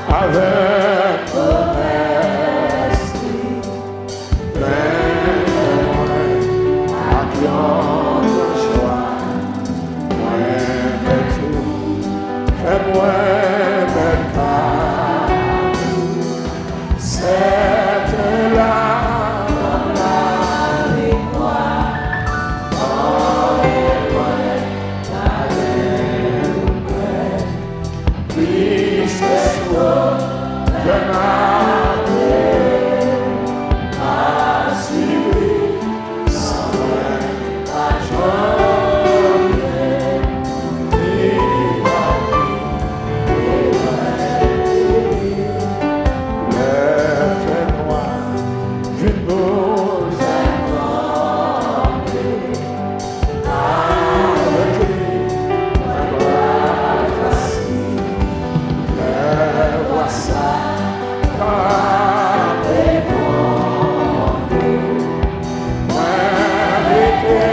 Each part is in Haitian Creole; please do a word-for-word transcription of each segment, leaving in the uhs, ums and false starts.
Avèk promès li, men mwen ak yon gran jwa, mwen mèt ou fè mwen bèl kado. Sèten la nan laviktwa, mwen pa gen dout. Plis ke sou lè m ap swiv li, san mwen pa janm pè, ni pa ni lè fènwa vin boulvèse. Avèk li, mwen pral fasil. Lè vwa sa pa depann de mwen, mwen rete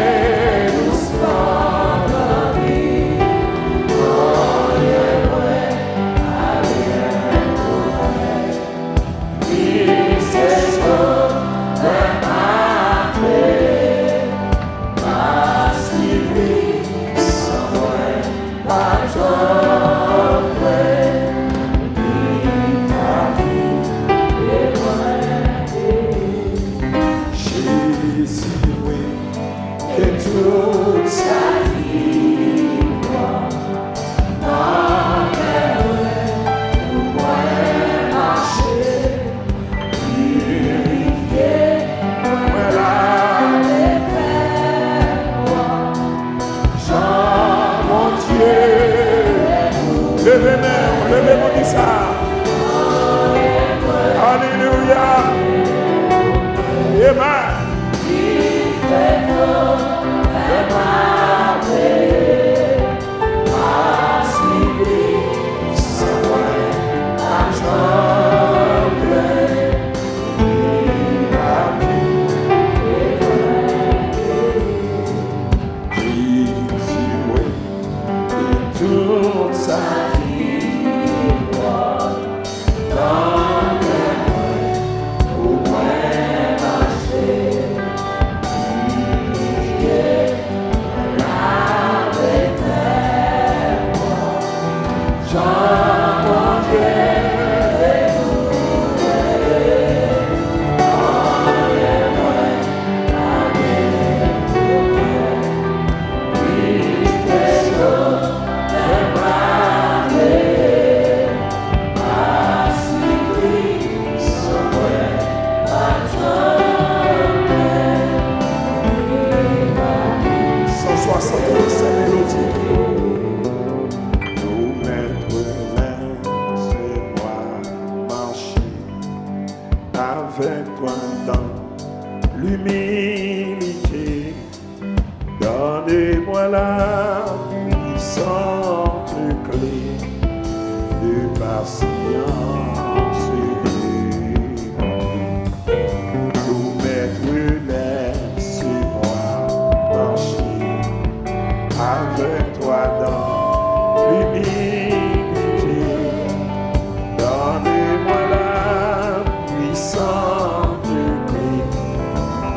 dousman tankou anyen mwen pa gen pou pè. Jezi, wi, ke tout sa ki pran nan kè mwen pou mwen mache, pirifye mwen, lave fè mwen jan Bondye. Leve men w, leve pou di sa. Alelouya. Amen. Jezi, wi, e tout sa ki pran nan kè mwen pou mwen mache, pirifye mwen, lave fè mwen jan Bondye vle. San swasannsenk melodi. Nou mèt resevwa, mache avèk twa dan limilite. Done mwen la pwisant kle de pasyans. Nou mèt resevwa, mache avèk twa dan limilite. Done mwen la pwisant kle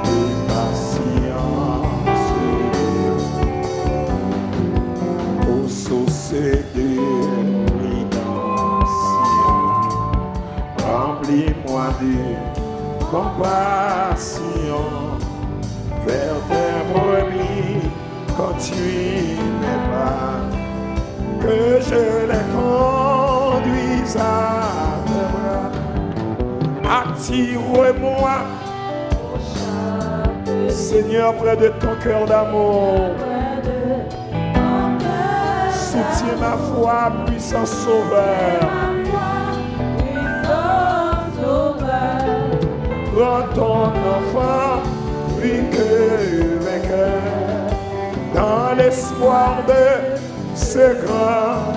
de pasyans. O sous de redanmsyon, ranpli mwen de konpasyon, vers tes brebis conduis mes pas, que je les conduise à tes bras. Attire-moi, Seigneur, près de ton cœur d'amour. Soutiens ma foi, puissant Sauveur. Prends ton enfant, plus que vainqueur, dans l'espoir de ce grand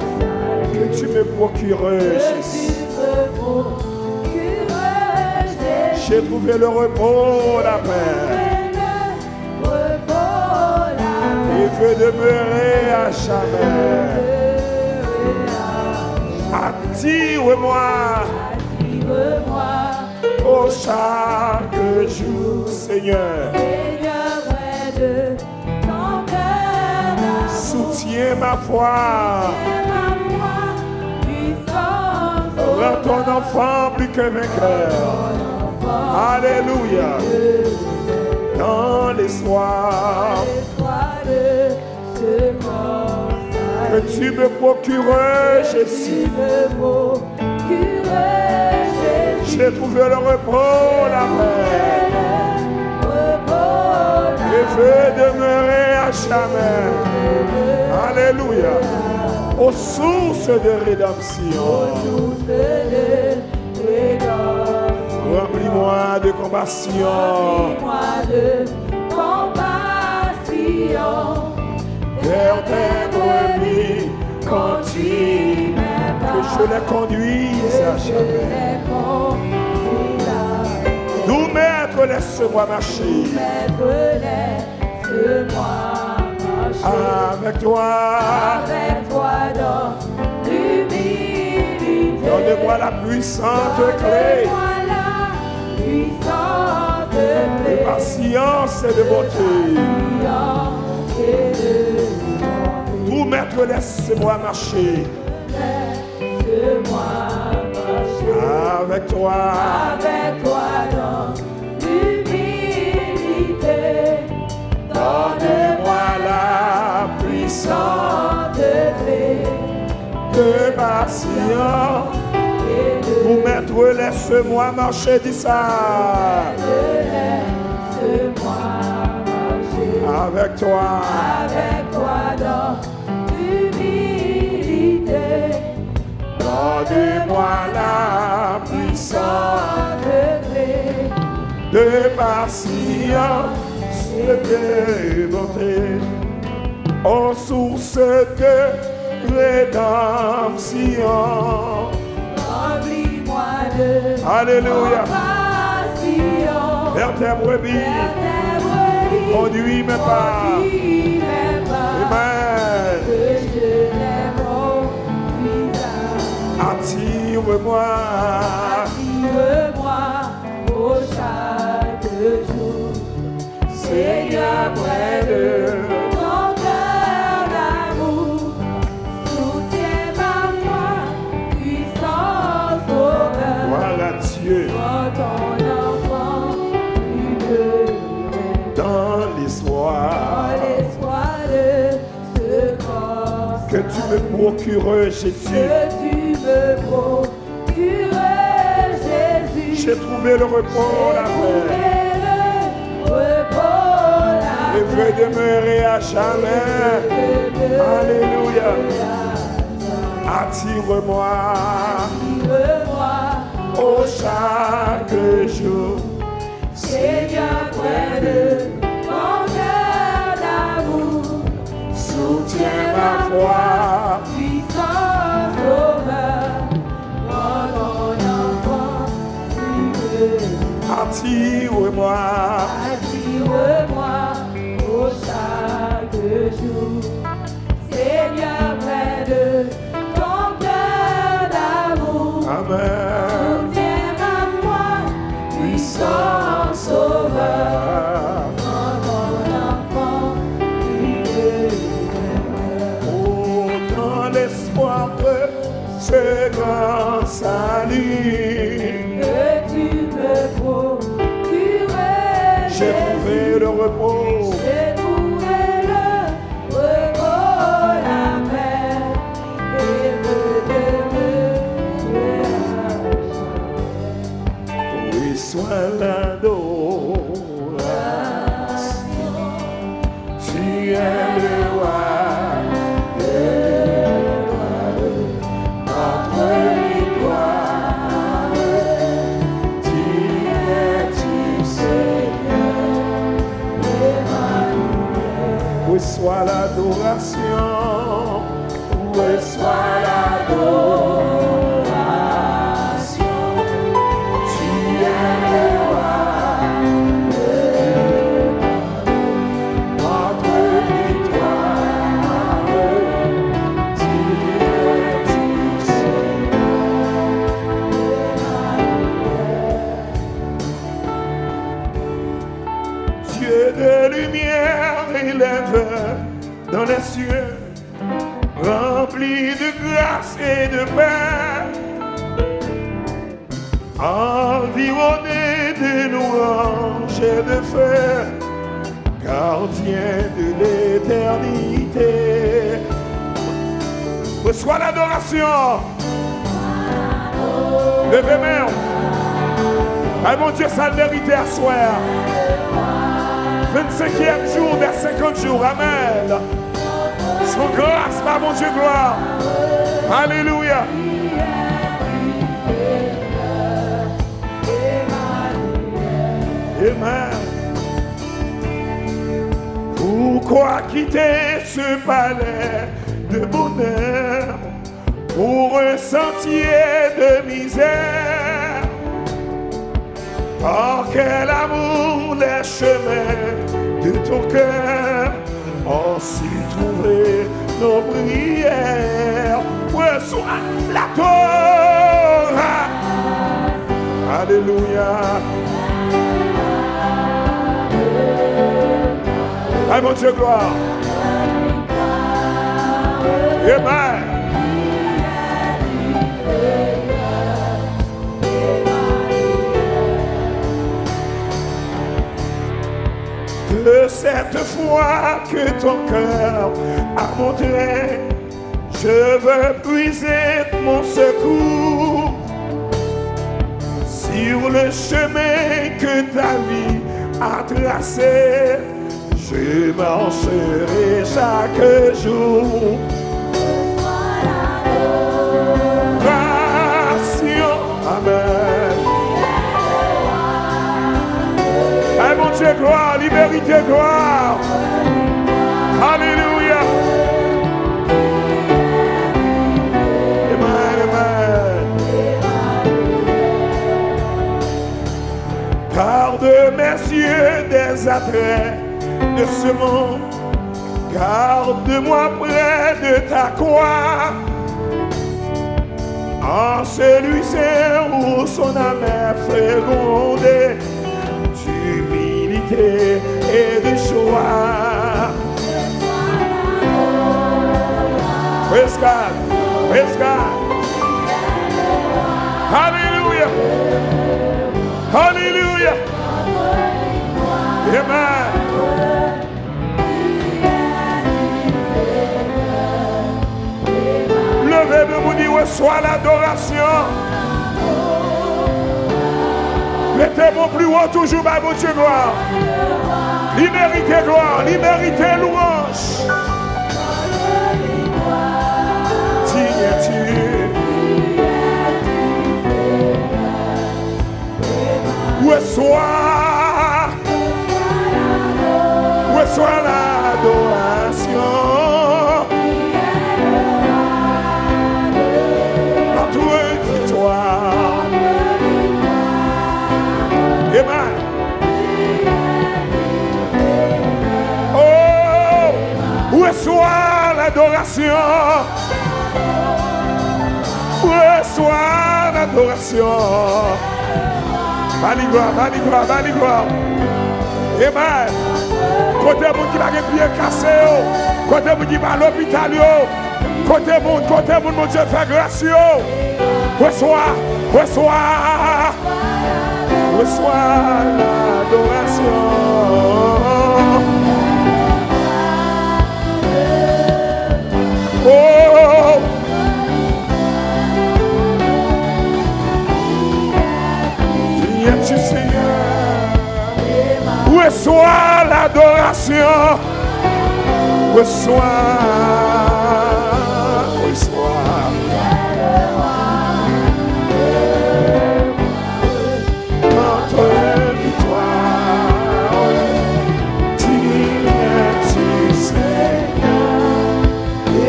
que tu me procures, Jésus. J'ai trouvé le repos, la paix, et veux demeurer à jamais. Attire-moi. Attire-moi. Oh, chaque jour, Seigneur. Seigneur, près de ton cœur d'amour. Soutiens ma foi. Soutiens ma foi. Puissance. Rends ton enfant plus que vainqueur. Alléluia. Dans l'espoir. Que tu me procures, Jésus. J'ai trouvé le repos, la paix. Et veux demeurer à jamais. Alléluia. Aux sources de rédemption. Remplis-moi de compassion. Remplis-moi de compassion. Vers tes brebis, conduis mes pas. Que je les conduise à jamais. Que je les conduise à jamais. Doux maître, laisse-moi marcher. Doux maître, laisse-moi marcher. Avec toi. Avec toi dans l'humilité. Donne-moi la puissante clé. Donne-moi la puissante clé. De patience et de bonté. De patience et de bonté. Doux maître, laisse-moi marcher. Laisse-moi marcher. Avec toi. Avec toi dans l'humilité. Donne-moi la puissante clé. De patience. Doux maître, laisse-moi marcher, dis ça. Avec toi. Avec toi dans l'humilité. Donne-moi la puissante clé. De patience et de bonté. Ô source de rédemption. Remplis-moi de compassion. Alléluia. Vers tes brebis. Vers tes brebis. Conduis mes pas. Conduis mes pas. Amen. Que je les conduise à. Attire-moi. Attire-moi, ô chaque jour. Seigneur, près de ton cœur d'amour, soutiens ma foi, puissant Sauveur. Gloire à Dieu. Sois ton enfant, plus que dans l'espoir. Dans l'espoir de ce corps. Que tu me procures, Jésus. Que tu me procures. J'ai trouvé le repos, la paix. Et veux demeurer à jamais. Alléluia. Attire-moi, ô chaque jour. Seigneur, près de ton cœur d'amour, soutiens ma foi, puissant Sauveur, rends ton enfant plus que. Attire-moi, attire-moi, ô chaque jour. Seigneur, près de ton cœur d'amour. Amen. Soutiens ma foi, puissant Sauveur. Rends ton enfant plus que. Oh, dans l'espoir de ce grand salut. Que tu me procures. J'ai trouvé le repos. J'ai trouvé le repos, la paix, et veux demeurer à jamais. Reçois l'adoration. Tu es le roi des rois, notre victoire. Tu es, tu Seigneur, Emmanuel. Reçois l'adoration, reçois l'adoration. Tu es le roi, notre victoire. Tu es, tu Seigneur. Dans les cieux, remplis de grâce et de paix, environnés de louanges et de feu, gardiens de l'éternité. Reçois l'adoration. Leve men w. Bay Bondye sa l merite aswè a. Vennsenkyèm jou dè senkant jou. Amèn. Son gras, bay Bondye glwa. Alelouya. Amen. Pourquoi quitter ce palais de bonheur pour un sentier de misère? Par quel amour les chemins de ton cœur ont su trouver nos prières? Reçois la Torah. Alelouya. Bay Bondye glwa. Amen. De cette foi que ton cœur a montrée, je veux puiser mon secours sur le chemin que ta vie a tracé. Je marcherai chaque jour. Adoration. Amen. Bay Bondye glwa, li merite glwa. Alelouya. Amen, amen. Garde mes yeux des attraits de ce monde. Garde-moi près de ta croix. En celui où son âme est fécondée d'humilité et de joie. Praise God. Praise God. Hallelujah. Hallelujah. Amen. Leve men w, di, reswa ladorasyon. Rete bon, pli wo toujou, bay Bondye glwa. Li merite glwa, li merite louanj. Digne tu es. Reswa, reswa ladorasyon. Notre victoire. Amen. Oh, reswa ladorasyon. Reswa ladorasyon. Ba li glwa, ba li glwa, ba li glwa. Amen. Kote moun ki pa gen pye kase yo, kote moun ki pa lopital yo, kote moun, kote moun Bondye fè gras yo. Reswa, reswa, reswa ladorasyon. Oh! Priye tu, Senyè. Reswa ladorasyon. Reswa, reswa. Notre victoire, digne tu, Senyè,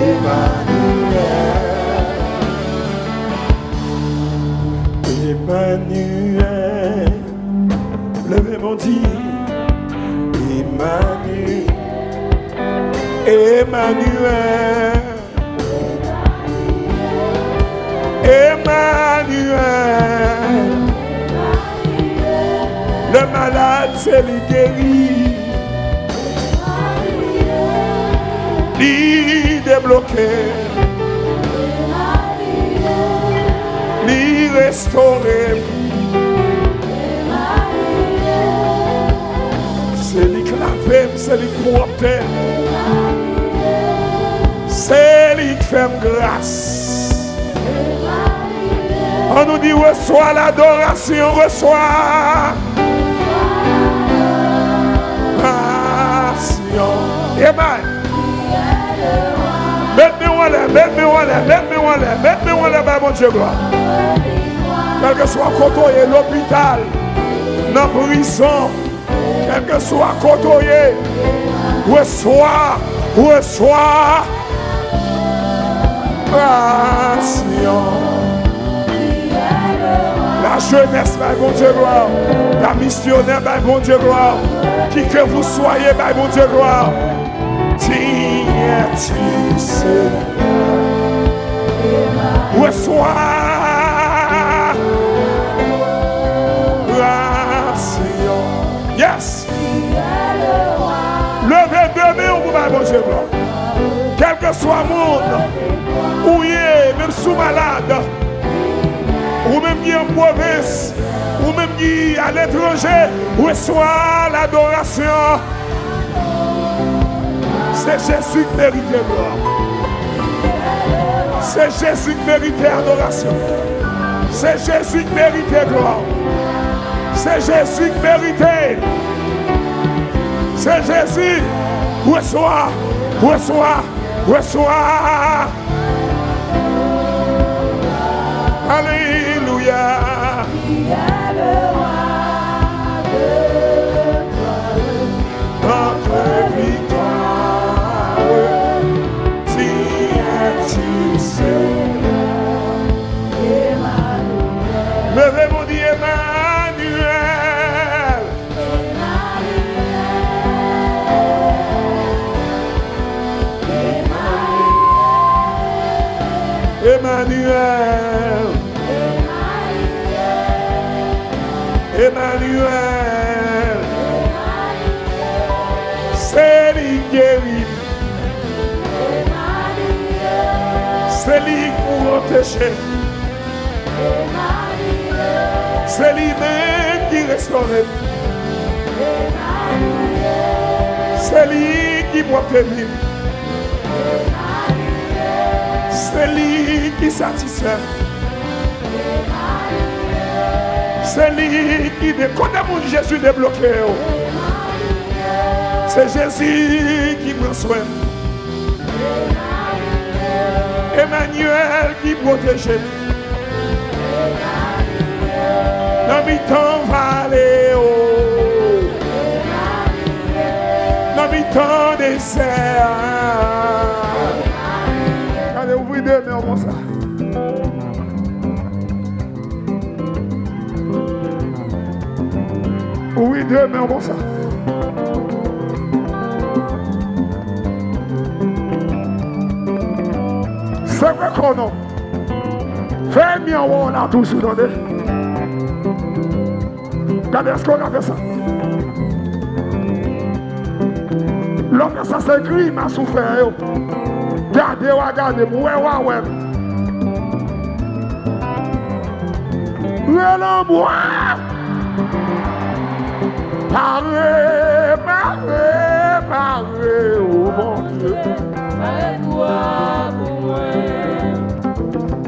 Emmanuel. Emmanuel. Leve men w, di, Emmanuel. Emmanuel. Emmanuel. Le malad, se li geri. debloke, li restore m. Se li k lave m, se li k pwòpte m. Se li k fè m gras. Ann nou di, reswa ladorasyon, reswa ladorasyon. Amen. Met men w anlè, met men w anlè, met men w anlè, met men w anlè, bay Bondye glwa. Kèlkeswa kote w ye, lopital, nan prizon, kèlkeswa kote w ye, reswa, reswa ladorasyon. Lajenès, bay Bondye glwa. Lamisyonè, bay Bondye glwa. Qui que vous soyez, bay Bondye glwa. Digne du Seigneur. Reswa ladorasyon. Yes. Leve de men w pou bay Bondye glwa. Kèlkeswa moun ou ye, menm si w malad, ou menm ki an pwovens, ou menm ki aletranje, reswa ladorasyon. Se Jezi k merite glwa. Se Jezi k merite adorasyon. Se Jezi k merite glwa. Se Jezi k merite. Se Jezi. Reswa, reswa, reswa. Alelouya. Notre victoire, digne du Seigneur. Leve men w, di Emmanuel. Emmanuel. Emmanuel. Se li k geri m. Se li k pwoteje m. Se li menm ki restore m. Se li ki pwoteje m. Se li ki satisfè m. Se li ki de-, konbyen moun Jezi debloke yo? Se Jezi ki pran swen m. Emmanuel ki pwoteje m. Nan mitan vale, o. Nan mitan dezè a. Gade, ouvri de men w konsa. Ouvri de men w konsa. Sekwe kò w non. Fè ènmi an wè w la toujou, tande. Gade, èske w ka fè sa? Lè w fè sa, se grimas ou fè yo. Gade w a gade m, wè w a wè m. Rele anmwa. Pare, pare, pare, o Bondye. Pare kou a pou mwen.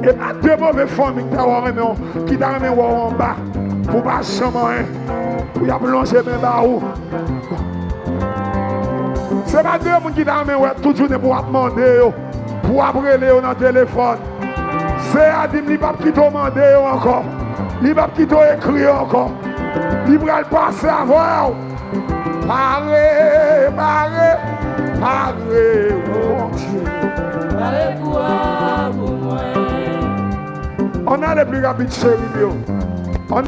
E pa de move fanmi ki ta wè w renmen w, ki ta renmen wè w anba, pou w pa janm anyen, pou y ap lonje men ba ou. Se pa de moun ki ta renmen wè tout jounen pou w ap mande yo, pou w ap rele yo nan telefòn. Seyè a di m li p ap kite w mande yo ankò. Li p ap kite w ekri yo ankò. Li pral pase avè w. Pare, pare, pare, o Bondye. Pare kou a pou mwen. Ann ale pli rapid, cheri m yo. Ann.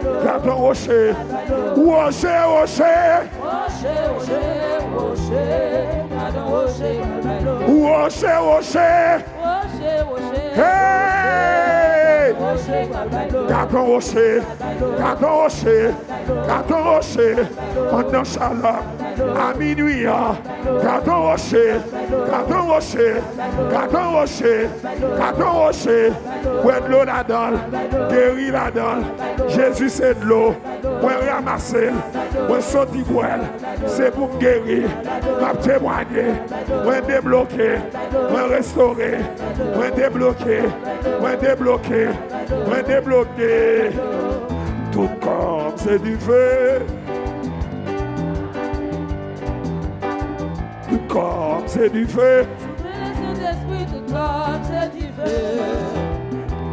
Gad yon woche. Woche, woche. Woche, woche. Hey! Gad yon woche. Gad yon woche. Gad yon woche. Anndan Shalom. A minwi an. Gad yon woche. Gad yon woche. Gad yon woche. Gad yon woche. Bwè dlo ladan l. Geri ladan l. Jezi se dlo. Mwen ranmase l. Mwen soti bwè l. Se pou m geri. M ap temwanye. Mwen debloke. Mwen restore. Mwen debloke. Mwen debloke. Mwen debloke. Tout kò m se dife. Tout kò m se dife.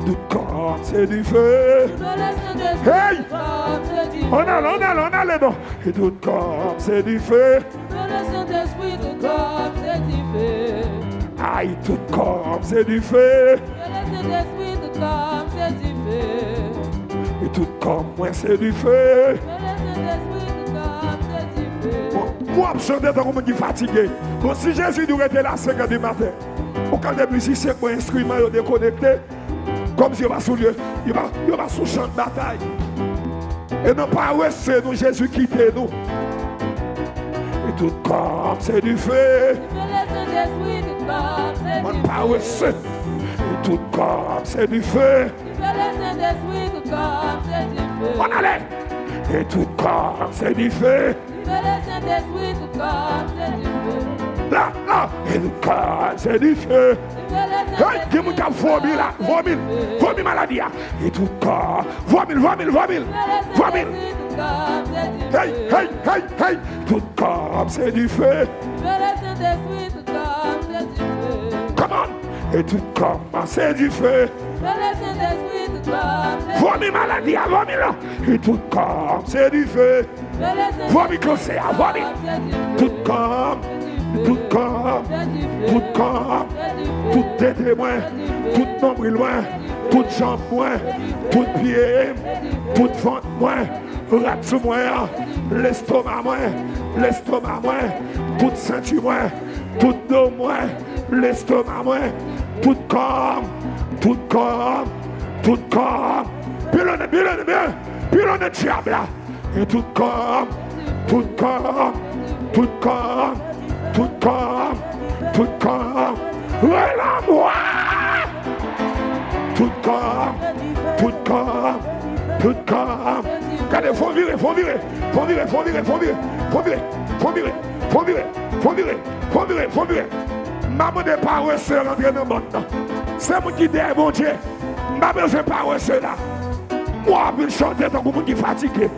Tout kò m se dife. Hey! Ann ale, ann ale, ann ale non. E tout kò m se dife. Ay, tout kò m se dife. E tout kò mwen se dife. Ou ap chante tankou moun ki fatige. Bon, si Jezi di w rete la senkant di maten, ou kande mizisyen k pran enstriman yo dekonekte, kòmsi yo pa sou lye, yo pa, yo pa sou chan batay. E nan parese nou, Jezi kite nou. E tout kò m se dife. Mwen parese. E tout kò m se dife. Ann ale. E tout kò m se dife. La, la. E tout kò m se dife. Hey, gen moun k ap vomi la. Vomi l. Vomi maladi a. E tout kò. Vomi l, vomi l, vomi l. Vomi l. Hey, hey, hey, hey. Tout kò m se dife. Come on. E tout kò m se dife. Vomi maladi a, vomi la. E tout kò m se dife. Vomi kansè a, vomi. Tout kò m, tout kò m, tout kò m, tout tete mwen, tout nonbril mwen, tout janm mwen, tout pye m, tout vant mwen, rad sou mwen an, lestoma mwen, lestoma mwen, tout senti mwen, tout do mwen, lestoma mwen, tout kò m, tout kò m, tout kò m. Pilone, pilone, pilone, pilone dyab la. E tout kò m, tout kò m, tout kò m, tout kò m, tout kò m. Relanmwa! Tout kò m, tout kò m, tout kò m. Gade, fò vire, fò vire, fò vire, fò vire, fò vire, fò vire, fò vire, fò vire, fò vire, fò vire, fò vire, fò vire. M a mande parese rantre nan bann nan. Se moun ki dèyè Bondye. M pa bezwen parese la. M wè w ap vin chante tankou moun ki fatige.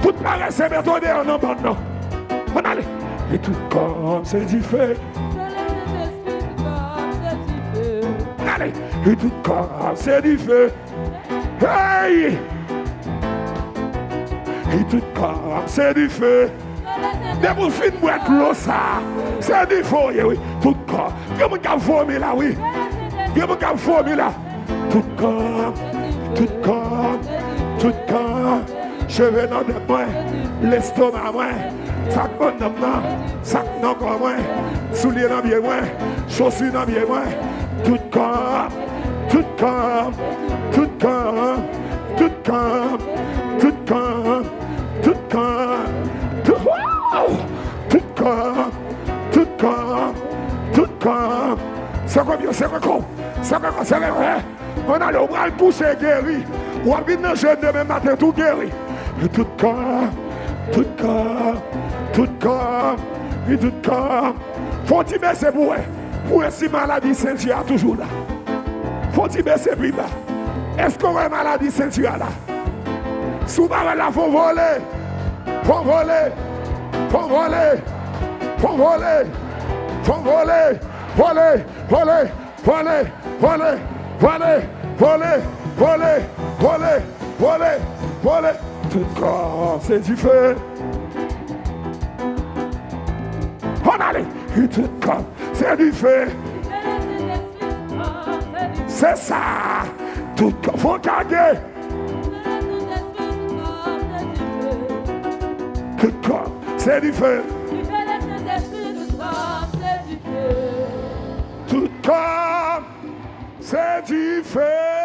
Tout parese mete w deyò nan bann nan. Ann ale. E tout kò m se dife. Ann ale. E tout kò m se dife. Hey! E tout kò m se dife. Depi w fin bwè dlo sa, se dife w ye, wi. Tout kò. Gen moun k ap vomi la, wi. Gen moun k ap vomi la. Tout kò, tout kò, tout kò. Cheve nan tèt mwen, lestoma mwen, sa k anndan m nan, sa k nan kò mwen, soulye nan pye mwen, chosi nan pye mwen. Tout kò, tout kò, tout kò, tout kò, tout kò, tout kò, tout, wouw! Tout kò, tout kò, tout kò. Sekwe pye w, sekwe kò w, sekwe kò w, sekwe kò w. Ann ale, ou pral kouche geri. W ap vin nan jèn demen maten tou geri. Tout kò, tout kò, tout kò, tout kò. Fè yon ti bese pou w wè. Pou w wè si maladi senti a toujou la. Fè yon ti bese pi ba. Èske w wè maladi senti a la? Si w pa wè l la, fè w vole. Fè w vole. Fè w vole. Fè w vole. Fè w vole. Vole. Vole. Vole. Vole. Vole. Vole. Vole. Vole. Vole. Tout kò se dife. Ann ale. Tout kò se dife. Se sa. Tout kò. Fò kage. Tout kò m, se dife. Dife le Sentespri, tout kò m se dife. Tout kò m, se dife.